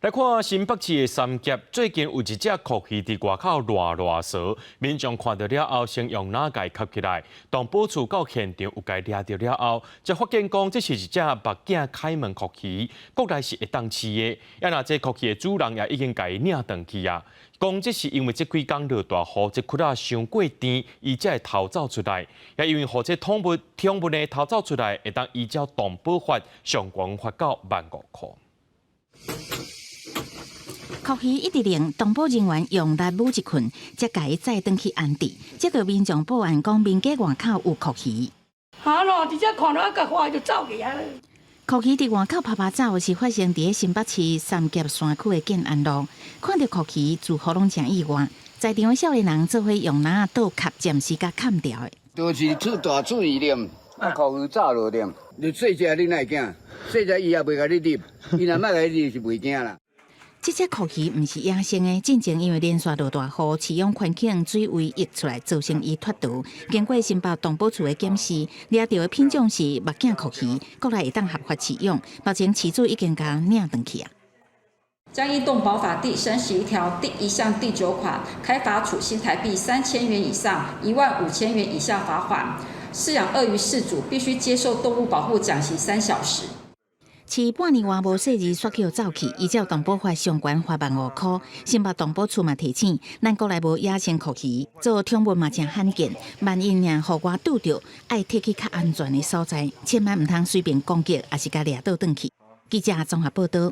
來看新北市的三峽，最近有一隻蛞蝓佇外口賴賴趖，民眾看著了後，先用籃共蓋起來。動保處到現場有共掠著了後，才發現講這是一隻目鏡凱門蛞蝓，國內是會當飼的。啊若這蛞蝓的主人也已經共伊領轉去啊。講這是因為這幾工落大雨，這窟仔傷過甜，伊才會逃走出來。也因為予這寵物呢逃走出來，會當依照動保法上懸罰到15,000塊。蛞蝓一直靈，動保人員用力舞一棍，才共伊載轉去安置。接到民眾報案講，民家外口有蛞蝓。哈囉，直接看著啊，共看就走去啊。蛞蝓佇外口趴趴走，是發生佇新北市三峽山區的建安路。看著蛞蝓，似乎攏誠意外。在場的少年人做伙用籃仔倒殼，暫時共崁牢的。就是出大水咧，啊，蛞蝓走落咧。你細隻你哪會驚？細隻伊也袂共你入，伊若莫共你入是袂驚啦。這隻蛞蝓毋是野生的，進前因為連續落大雨，飼養環境水位溢出來，造成伊脫逃。經過新北動保處的檢視，掠著的品種是目鏡蛞蝓，國內會當合法飼養。目前飼主已經共領轉去啊。將依動保法第31條第1項第9款，開罰處新台幣3000元以上15,000元以下罰款。飼養鱷魚飼主必須接受動物保護講習3小時。飼半年外無細膩，煞去予走去，依照動保法上懸罰15,000塊。新北動保處嘛提醒，咱國內無野生蛞蝓，做寵物嘛誠罕見。萬一若予外拄著，愛提去較安全的所在，千萬毋通隨便攻擊，抑是共掠倒轉去。記者綜合報道。